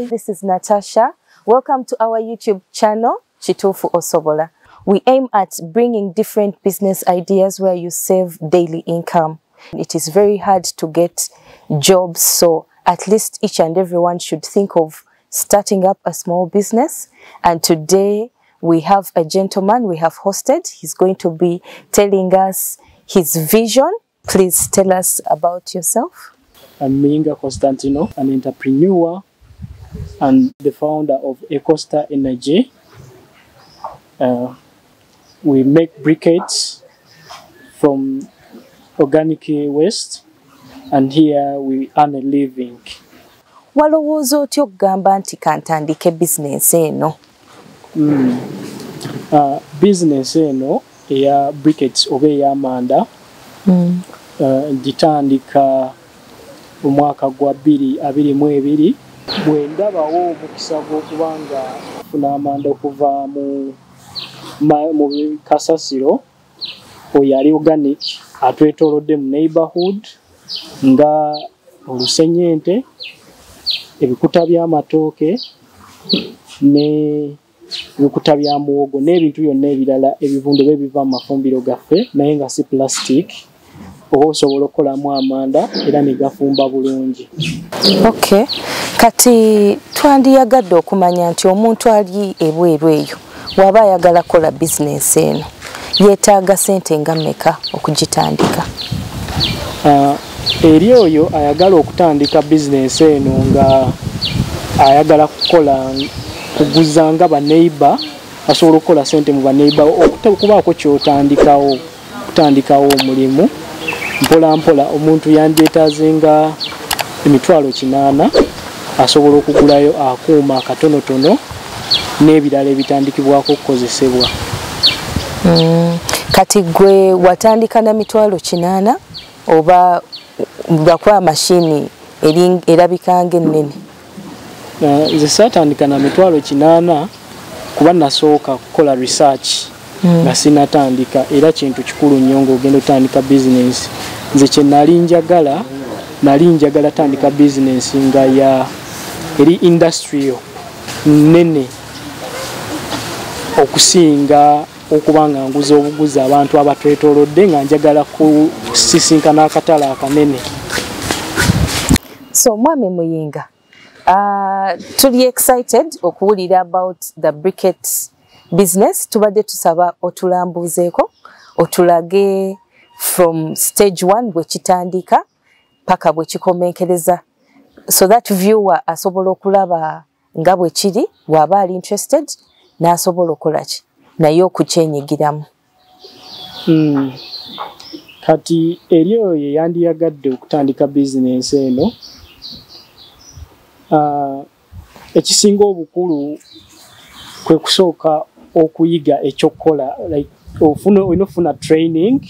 Hi, this is Natasha. Welcome to our YouTube channel, Kituufu Osobola. We aim at bringing different business ideas where you save daily income. It is very hard to get jobs, so at least each and everyone should think of starting up a small business. And today we have a gentleman we have hosted. He's going to be telling us his vision. Please tell us about yourself. I'm Muyinga Constantino, an entrepreneur and the founder of EcoStar Energy. We make briquettes from organic waste, and here we earn a living. Walowooza otya okugamba nti kantandike bizinensi eno? Bizinensi eno eya briquettes oba ey'amanda ngitandika omwaka gwa 2022, bwe ndabawo omukisa gw'okuba nga nfuna amanda okuva mu kasasiro oyo ali organic atwetoolodde mu neighborhood, nga olusenyente, ebikuta by'amatooke ne ebikuta bya muwogo n'ebintu byonna ebirala ebivundu oba ebiva mu mafumbiro gaffe, naye nga si plastic, oba osobola okukolamu amanda era ne gafumba bulungi. Okay. Kati twandiyagadde okumanya nti omuntu ali ebweru eyo waba ayagala kukola bizinensi eno, yeetaaga ssente nga mmeka okugitandika? Eri oyo ayagala okutandika bizinensi eno nga ayagala kukola kuguza nga baneighbor, asobola okukola ssente mu baneighbor, okubaako ky'otandikawo, okutandikawo omulimu mpola mpola, omuntu yandyetaaze nga 800,000 asobola okugulayo akuuma akatonotono n'ebirala ebitandikibwako okukozesebwa. Kati gwe watandika na 800,000 oba lwakuba mashini erabika ng'ennene? Nze saatandika na 800,000 kuba nasooka kukola research nga sinatandika, era kintu kikulu nnyo ng'ogenda otandika bizinensi. Nze kye nali njagala, nali njagala tandika bizinensi nga ya eri industrial nnene okusinga okuba nga nguza obuguzi abantu abatwetoolodde, nga njagala kusisinkana akatale akanene. So Mwami Muyinga, tuli excited okuwulira about the briquette business. Tubadde tusaba otulambuzeeko, otulage from stage 1 bwe kitandika paka bwe kikomenkereza, so that viewer asobola okulaba nga bwe kiri, bw'aba ali interested n'asobola okukola ki naye okukyenyigiramu. Kati eri oyo yandiyagadde okutandika bizinensi eno, ekisinga obukulu kwe kusooka okuyiga ekyokukola, like olina okufuna training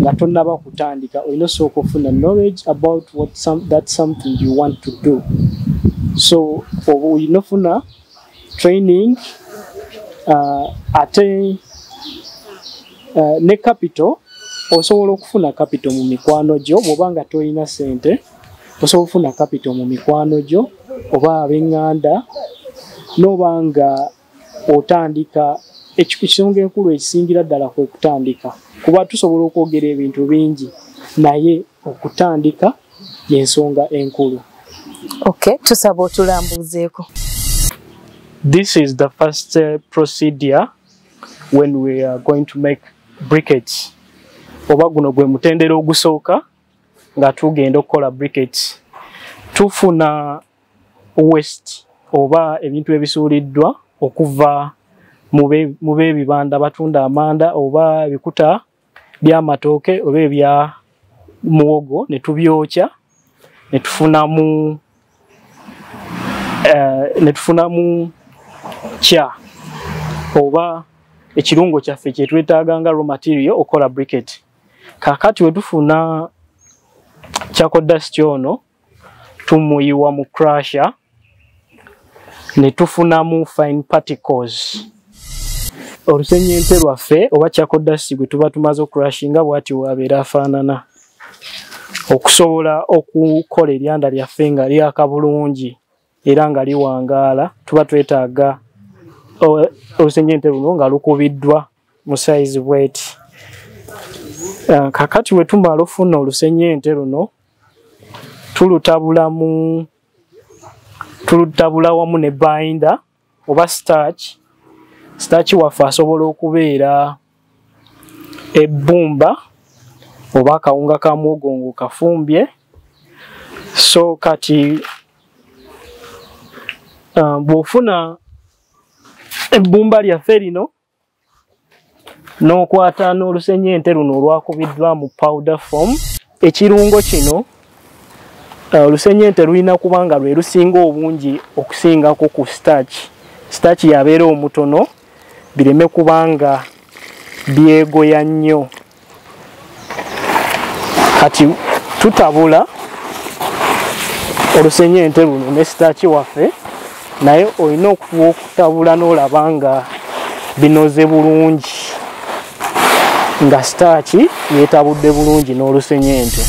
nga tonnaba kutandika. Olina osooka okufuna knowledge about what that's something you want to do. So olina ofuna training, ate ne capital. Osobola okufuna capital mu mikwano gyo bw'oba nga tolina ssente, osobola okufuna capital mu mikwano gyo oba ab'eŋŋanda, n'oba nga otandika. Ekisonga enkulu ekisingira ddala kwe kutandika, kuba tusobola okwogera ebintu bingi, naye okutandika y'ensonga enkulu. Okay, tusaba otulambuzeeko. This is the first procedure when we are going to make briquettes. Oba guno gwe mutendera ogusooka nga tugenda okukola briquettes. Tufuna waste oba ebintu ebisuuliddwa okuva mu b'ebibanda batunda amanda oba ebikuta by'amatooke oba ebya muwogo, ne tubyokya ne tufunamu kya oba ekirungo kyaffe kye twetaaga nga raw material okukola briquette. Kaakati we tufuna charcoal dust ono, tumuyiwa mu crusher ne tufunamu fine particles. Olusenyente lwaffe oba charcoal dust gwe tuba tumaze okucrushinga bw'ati wabeera afaanana. Okusobola okukola eryanda lyaffe nga lyaka bulungi era nga liwangaala, tuba twetaaga olusenyente luno nga lukubiddwa mu sayizi bweti. Kakati bwe tumala ofuna olusenyente luno, tulutabula wamu ne binder oba starch. Starch waffe asobola okubeera ebbumba oba akawunga ka muwogo ng'okafumbye. So kati bw'ofuna ebbumba lyaffe lino n'okwata n'olusenyente luno olwakubiddwa mu powder form, ekirungo kino olusenyente lulina kubanga lwe lusinga obungi okusingako ku starch. Starch yabeera omutono bireme kubanga byegoya nnyo. Kati tutabula olusenyente luno ne starch waffe, naye olina okufuba okutabula n'olaba nga binoze bulungi, nga starch yeetabudde bulungi n'olusenyente.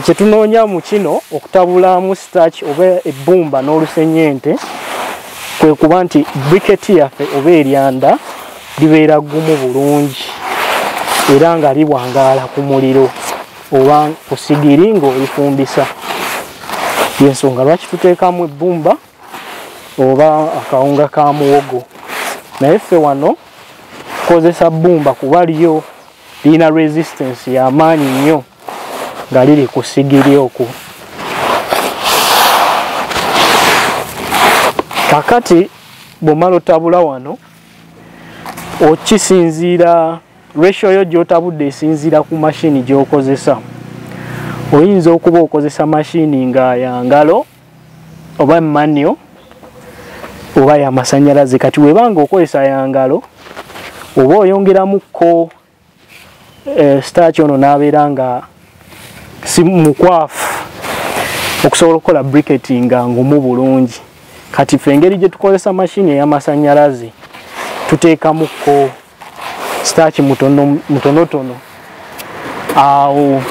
Kyetunoonya mu kino okutabulamu starch oba ebbumba n'olusenyente kwe kuba nti briquette yaffe oba eryanda libeera ggumu bulungi era nga liwangaala ku muliro oba ku sigiri ng'olifumbisa. Y'ensonga lwaki tuteekamu ebbumba oba akawunga ka muwogo, naye ffe wano tukozesa bbumba kuba lyo lirina resistance y'amaanyi nnyo nga liri ku sigiri okwo. Kakati bw'omala otabula wano, okisinziira ratio yo gy'otabudde esinziira ku mashini gy'okozesa. Oyinza okuba okozesa mashini nga ya ngalo oba manual oba ya masannyalaze. Kati bw'ebanga okozesa ya ngalo, oba oyongeramukko starch ono n'abeera nga si mukwafu okusobola okukola briquette nga ngumu bulungi. Kati ffe engeri gye tukozesa mashini ey'amasannyalaze, tuteekamukko starch mutonotono. Awo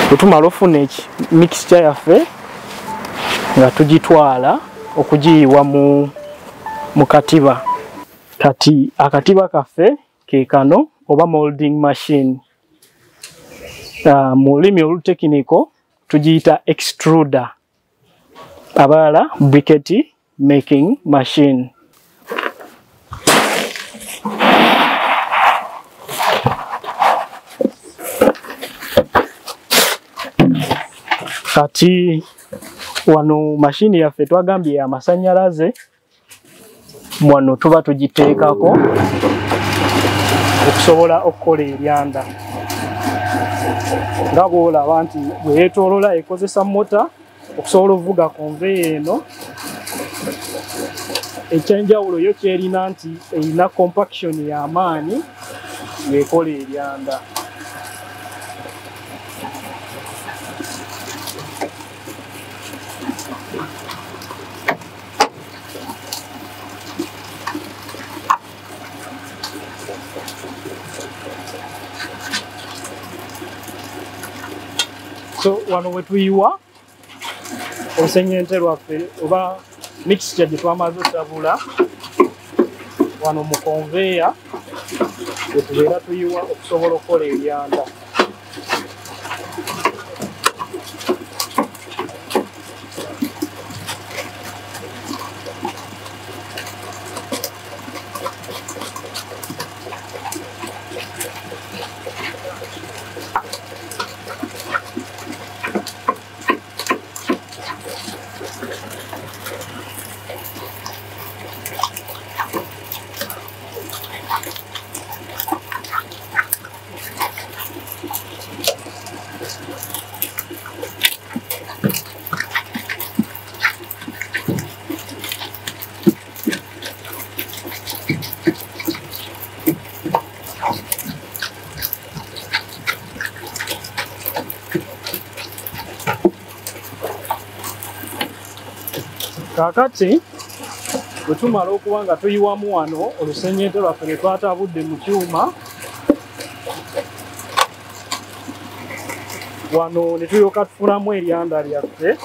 bwe tumala ofuna mixture yaffe nga tugitwala okugiyiwa mu katiba. Kati akatiba kaffe ke kano oba molding machine. Mu lulimi olutekiniko tugiyita extruder, abalala briquette making machine. Kati wano mashini yaffe twagambye ya masannyalaze, wano tuba tugiteekako okusobola okukola eryanda. Nga bw'olaba nti bwe yeetooloola ekozesa mota okusobola okuvuga conveyor eno. Ekyenjawulo yo kyerina nti erina compaction y'amaanyi ng'ekola eryanda. So wano we tuyiwa olusenyente lwaffe oba mixture gye twamaze otabula wano mu conveyor we tubeera tuyiwa okusobola okukola eryanda. Kaakati Bwe tumala okuba nga tuyiwamu wano olusenyente lwaffe lwe twatabudde mu kyuma wano ne tulyoka tufunamu eryanda lyaffe.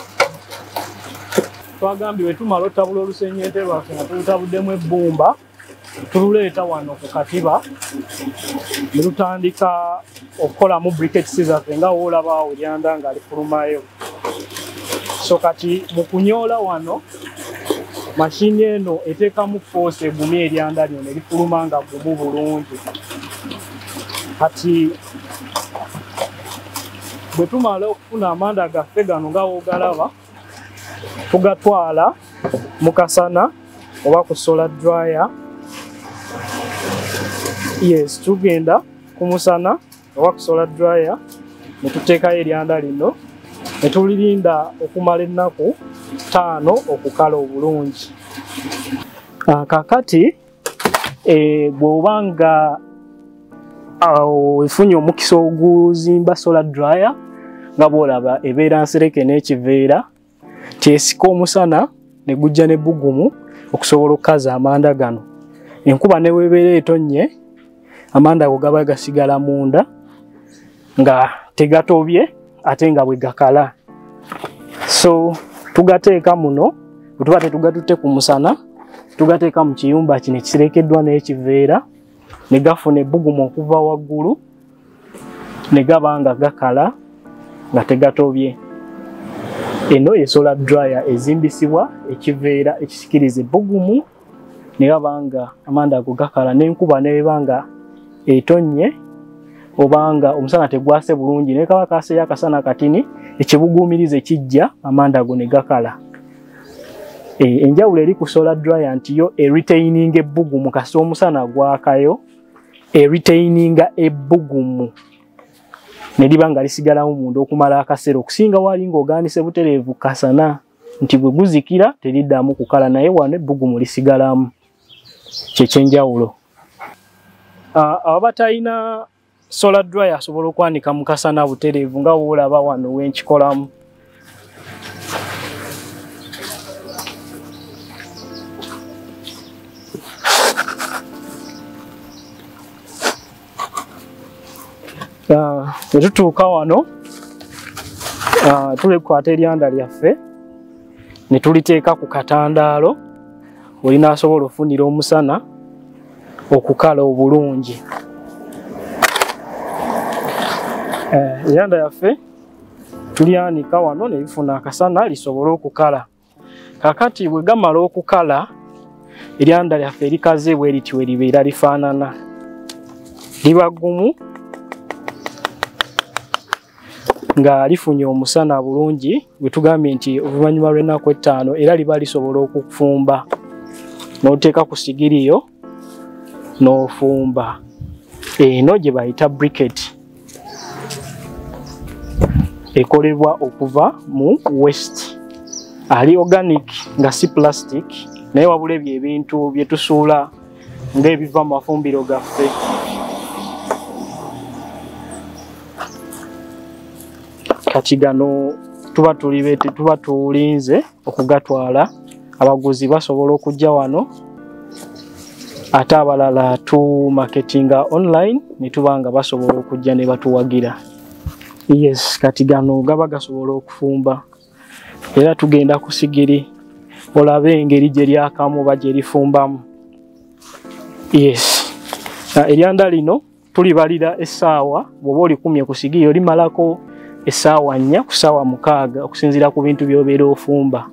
Twagambye bwe tumala otabula olusenyente lwaffe nga tulutabuddemu ebbumba, tululeeta wano ku katiba ne tutandika okukolamu briquettes zaffe nga woolaba awo eryanda nga lifulumayo. So kati mu kunyoola wano mashini eno eteekamu force egumya eryanda lyo ne lifuluma nga gumu bulungi. Kati bwe tumala okufuna amanda gaffe gano nga woogalaba, tugatwala mu kasana oba ku solar dryer. Yes, tugenda ku musana oba ku solar dryer ne tuteekayo eryanda lino ne tulirinda okumala ennaku 5 okukala obulungi. Kaakati bw'oba nga ofunye omukisa oguzimba solar dryer, nga bw'olaba ebeera nsereke n'ekiveera kyesika omusana ne gujja n'ebbugumu okusobola okukaza amanda gano. Enkuba ne bw'ebeera etonnye, amanda ago gaba gasigala munda nga tegatobye ate nga bwe gakala. So tugateeka muno, bwe tuba tetugatutte ku musana, tugateeka mu kiyumba kino ekiserekeddwa n'ekiveera ne gafuna ebbugumu okuva waggulu ne gaba nga gakala nga tegatobye. Eno ye solar dryer ezimbisibwa ekiveera ekisikiriza ebbugumu ne gaba nga amanda ago gakala, n'enkuba n'eba nga etonnye obanga omusana tegwase bulungi, naye kaba kaseeyo akasana katini, ekibuguumirize kijja amanda ago ne gakala. Enjawulo eri ku solar dryer nti yo eretaininga ebbugumu kasita omusana gwakayo, eretaininga ebbugumu ne liba nga lisigalamu munda okumala akaseera, okusinga wali ng'ogaanise butereevu kasana nti bwe guzikira teriddamu kukala, naye wano ebbugumu lisigalamu. Kyekyenjawulo. Aba batalina solar dryer asobola okwanika mu kasana butereevu nga woolaba wano wenkikolamu. Bwe tutuuka wano tulikwata eryanda lyaffe ne tuliteeka ku katandaalo olinaasobola ofunira omusana okukala obulungi. Eryanda yaffe tulyanika wano ne lifuna akasana lisobole okukala. Kaakati bwe gamala okukala, eryanda lyaffe erikaze bwe lityo we libeera lifaanana, liba ggumu nga lifunye omusana bulungi. Bwe tugambye nti oluvannyuma lw'ennaku 5 era liba lisobola okufumba, n'oteeka ku sigiriyo n'ofumba. Eno gye bayita briquette, ekolebwa okuva mu waste, ali organic nga si plastic, naye wabula ebyo ebintu bye tusuula ng'ebiva mu mafumbiro gaffe. Kati gano tuba tulinze okugatwala, abaguzi basobola okujja wano, ate abalala tu marketinga online ne tuba nga basobola okujja ne batuwagira. Yes, kati gano gaba gasobola okufumba, era tugenda ku sigiri olabe engeri gye lyakamu oba gye lifumbamu. Yes, eryanda lino tulibalira essaawa, bw'oba olikumye ku sigiri olimalako essaawa 4 ku ssaawa 6 okusinziira ku bintu by'obeera ofumba.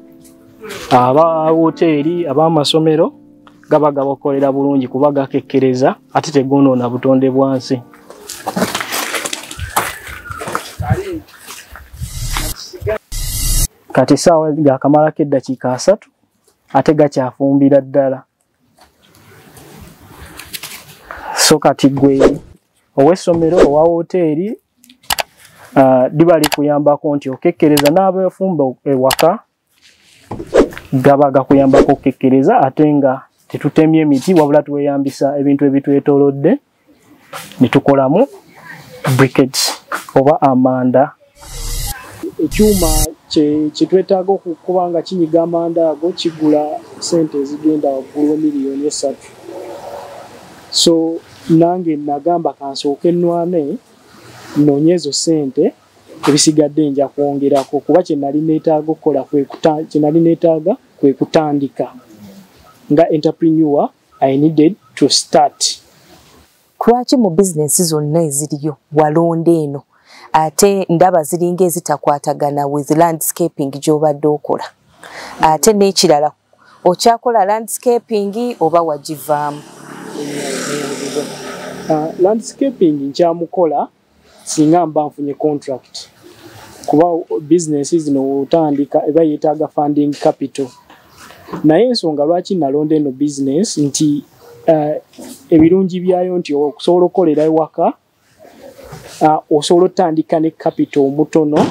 Aba woteeri, ab'amasomero gaba gabakolera bulungi kuba gakekkereza ate tegonoona butonde bwa nsi. Kati essaawa gakamalako eddakiika 3 ate gakyafumbira ddala. So kati gwe ow'essomero owa woteeri liba likuyambako nti okekkereza n'abafumba ewaka gaba gakuyambako okekkereza, ate nga tetutemye emiti wabula tuweyambisa ebintu ebitwetoolodde ne tukolamu briquettes oba amanda. Ekyuma kye twetaaga okuba nga kinyiga amanda ago kigula sente ezigenda waggulu wa miliyoni 3. So nange nagamba kansooke nnwane nnoonye ezo sente, ebisigadde nja kwongerako, kuba kye nali neetaaga okukola kye nali neetaaga kwe kutandika nga entrepreneur. I needed to start. Lwaki mu bizinensi zonna eziriyo walonda eno, ate ndaba ziringa ezitakwatagana with landscaping gy'obadde okola? Ate n'ekirala, okyakola landscaping oba wagivaamu? Landscaping nkyamukola singa mba nfunye contract, kuba bizinesi zino otandika eba yeetaaga funding capital. Naye ensonga lwaki nalonda eno bizinesi nti ebirungi byayo nti okusobola okukolera ewaka, osobola otandika ne capital omutono,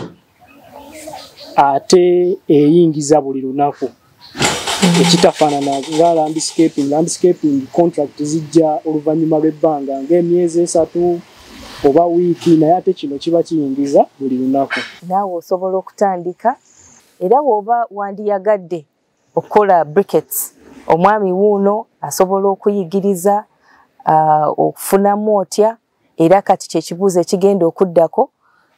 ate eyingiza buli lunaku, ekitafaanana nga landscaping. Landscaping contract zijja oluvannyuma lw'ebbanga ng'emyezi 3 oba wiiki, naye ate kino kiba kiyingiza buli lunaku. Naawe osobola okutandika, era bw'oba wandiyagadde okukola briquettes, omwami wuuno asobola okuyigiriza okufunamu otya. Era kati kyekibuuzo ekigenda okuddako,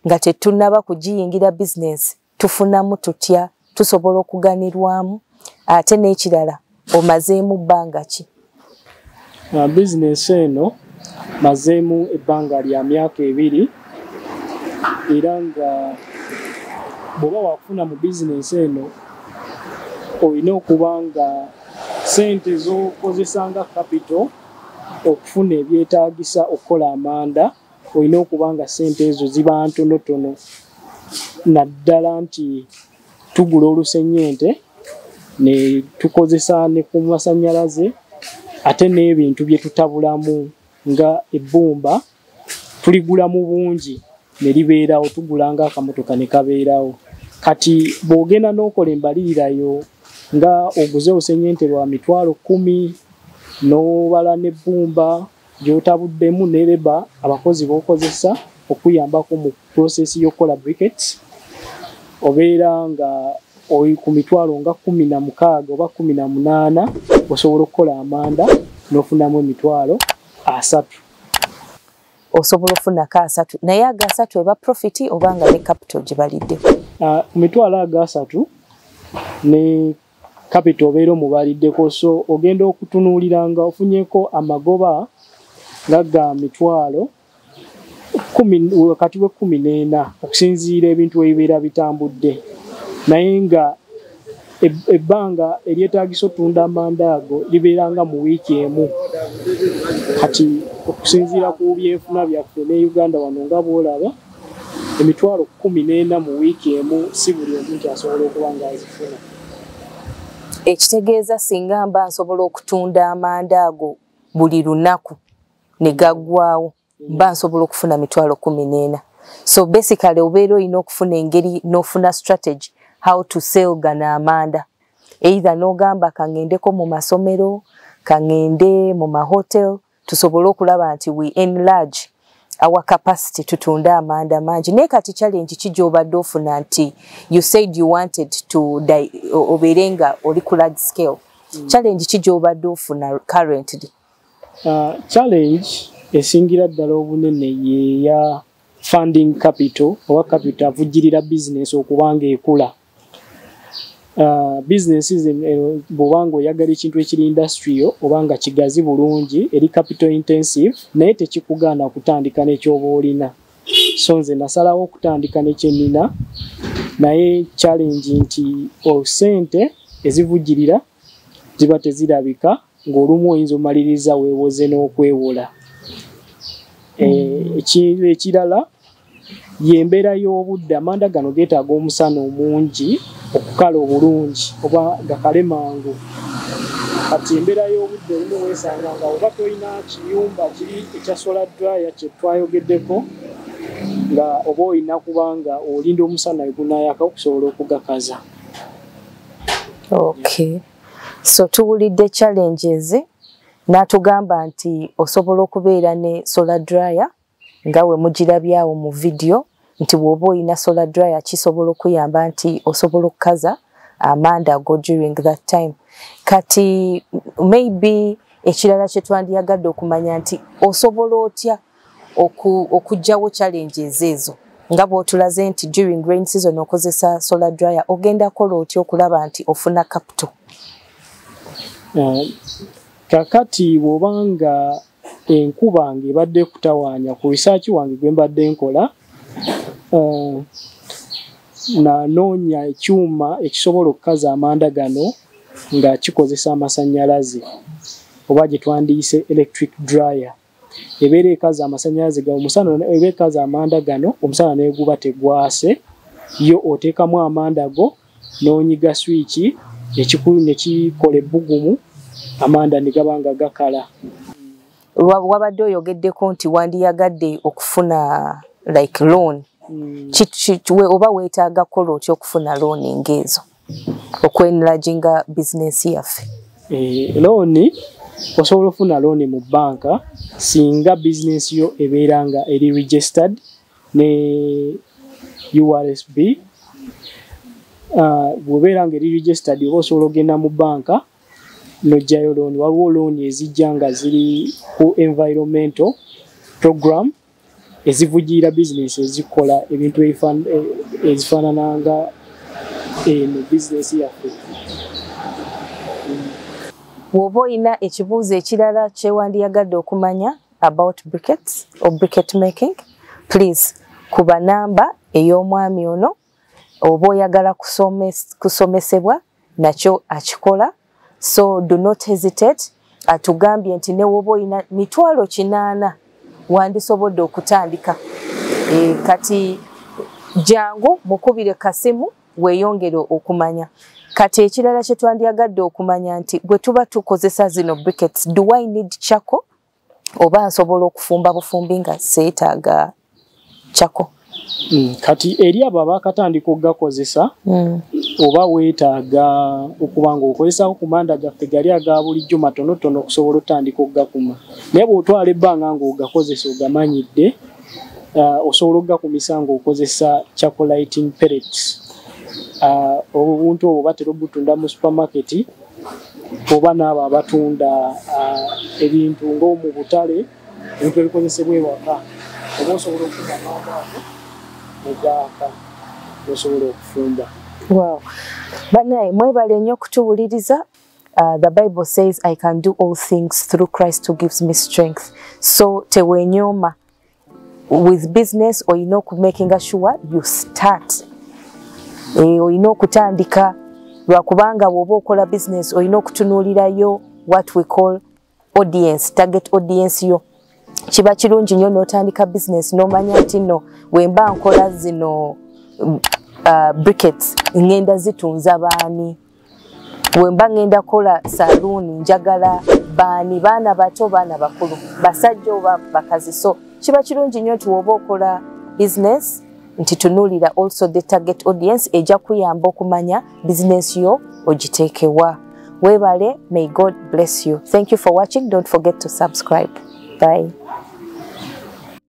nga tetunnaba kugiyingira bizinensi, tufunamu tutya? Tusobola okuganirwamu? Ate n'ekirala, omazeemu bbanga ki? Bizinensi eno mazeemu ebbanga lya myaka 2, era nga bw'oba wakufuna mu bizinensi eno olina okuba nga sente z'okozesa nga capital okufuna ebyetaagisa okukola amanda, olina okuba nga sente ezo ziba ntonotono, naddala nti tugula olusenyente ne tukozesa ne ku masannyalaze, ate n'ebintu bye tutabulamu nga ebbumba tuligula mu bungi ne libeerawo, tugula nga akamotoka ne kabeerawo. Kati bw'ogenda n'okola embalirirayo nga oguze olusenyente lwa 100,000, n'obala n'ebbumba gy'otabuddemu ne labour, abakozi b'okozesa okuyambako mu process y'okukola briquettes, obeera nga oli ku mitwalo nga 16 oba 18, osobola okukola amanda n'ofunamu 30,000. Osobola ofunako 30, naye ago 30 eba profit oba nga ne capital gye baliddeko? Ku 30,000 ne capital obeera omubaliddeko, so ogenda okutunuulira nga ofunyeko amagoba nga ga 10,000, wakati w'e 14, okusinziira ebintu ebibeera bitambudde. Naye nga ebbanga eryetaagisa otunda amanda ago libeera nga mu wiiki emu. Kati okusinziira ku byenfuna byaffe ne Uganda wano, nga bw'olaba, 14,000 mu wiiki emu si buli omu nti asobola okuba nga azifuna. Ekitegeeza singa mba nsobola okutunda amanda ago buli lunaku ne gaggwawo, mba nsobola okufuna 14,000. So basically obeera olina okufuna engeri n'ofuna strategy how to sell gano amanda, either n'ogamba kaŋŋendeko mu masomero, kaŋŋende mu mahotel, tusobole okulaba nti we enlarge our capacity, tutunde amanda mangi. Naye kati challenge ki gy'obadde ofuna, nti you said you wanted to obeere nga oli ku large scale? Challenge ki gy'obadde ofuna currently? Challenge esingira ddala obunene yeya funding capital oba capital avujjirira business okuba nga ekula. Business bw'oba nga oyagala ekintu ekiri industrial oba nga kigazi bulungi, eri capital intensive, naye tekikugaana kutandika n'ekyoba olina. So nze nasalawo okutandika nekyenina, naye challenge nti sente ezivujjirira ziba tezirabika, ng'olumu oyinza omaliriza weewoze n'okwewola. Ekirala y'embeera y'obudde. Amanda gano geetaaga omusana omungi okukala obulungi oba gakale mangu. Kati embeera y'obudde olumu weesanga nga oba tolina kiyumba kiri ekya solar dryer kye twayogeddeko, nga oba olina kubanga olinda omusana egunaayaka okusobola okugakaza. Okay, so tuwulidde challenges, n'atugamba nti osobola okubeera ne solar dryer nga we mugirabyawo mu video, nti bw'oba olina solar dryer kisobola okuyamba nti osobola okukaza amanda go during that time. Kati maybe ekirala kye twandiyagadde okumanya nti osobola otya okuggyawo challenges ezo nga bw'otulaze nti during rain season okozesa solar dryer, ogenda kola otya okulaba nti ofuna capital? Kakati bw'obanga enkuba ng'ebadde kutawaanya, ku research wange gwe mbadde nkola, nanoonya ekyuma ekisobola okukaza amanda gano nga kikozesa amasannyalaze, oba gye twandiyise electric dryer. Ebeera ekaza amasannyalaze ga omusana, eba ekaza amanda gano omusana ne guba tegwase, yo oteekamu amanda go n'onyiga switch ne kikola ebbugumu, amanda ne gaba nga gakala. Wabadde oyogeddeko nti wandiyagadde okufuna like loan. Oba weetaaga kola otya okufuna loan ng'ezo okwenlarginga bizinensi yaffe? Loan osobola okufuna loan mu banka singa bizinensi yo ebeera nga eri registered ne URSB. Bw'obeera nga eri registered oba osobola ogenda mu banka n'oggyayo loan. Waliwo loan ezijja nga ziri ku environmental program ezivujjirira bizinensi ezikola ebintu ezifaanana nga eno bizinensi yaffe. Bw'oba olina ekibuuzo ekirala kyewandiyagadde okumanya about briquettes or briquette making, please kuba namba ey'omwami ono. Oba oyagala kusomesebwa nakyo akikola, so do not hesitate. Atugambye nti ne woba olina 800,000 wandisobodde okutandika. Kati jangu mukubire kasimu weeyongere okumanya. Kati ekirala kye twandiyagadde okumanya nti bwe tuba tukozesa zino briquettes, do I need charcoal oba nsobola okufumba bufumbi nga seetaaga charcoal? Kati eri abo abaakatandika okugakozesa, oba weetaaga okuba ng'okozesako ku manda gaffe gali aga bulijjo matonotono okusobola otandika okugakuma. Naye bw'otwala ebbanga ng'ogakozesa ogamanyidde, osobola okugakumisa ng'okozesa charcoal lighting pellets. Obuntu obwo batera obutunda mu supermarket oba n'abo abatunda ebintu ng'omu butale, ebintu ebikozesebwa ewaka, oba osobola okufuna amanda ago negaaka osobola okufumba. Wow. Banaye mwebale nnyo okutuwuliriza. The Bible says I can do all things through Christ who gives me strength. So tewenyooma. With business olina okumakinga sure you start. Olina okutandika, lwakubanga bw'oba okola business olina okutunuulirayo what we call audience, target audience yo. Kiba kirungi nnyo n'otandika business n'omanya nti nno bwe mba nkola zino briquettes ngenda zitunza baani, bwe mba ngenda kola saluuni njagala baani, baana bato, baana bakulu, basajja oba bakazi. So kiba kirungi nnyo nti bw'oba okola business nti tunuulira also the target audience, ejja kuyamba okumanya business yo ogiteekewa. Weebale, may God bless you. Thank you for watching. Don't forget to subscribe. Bye.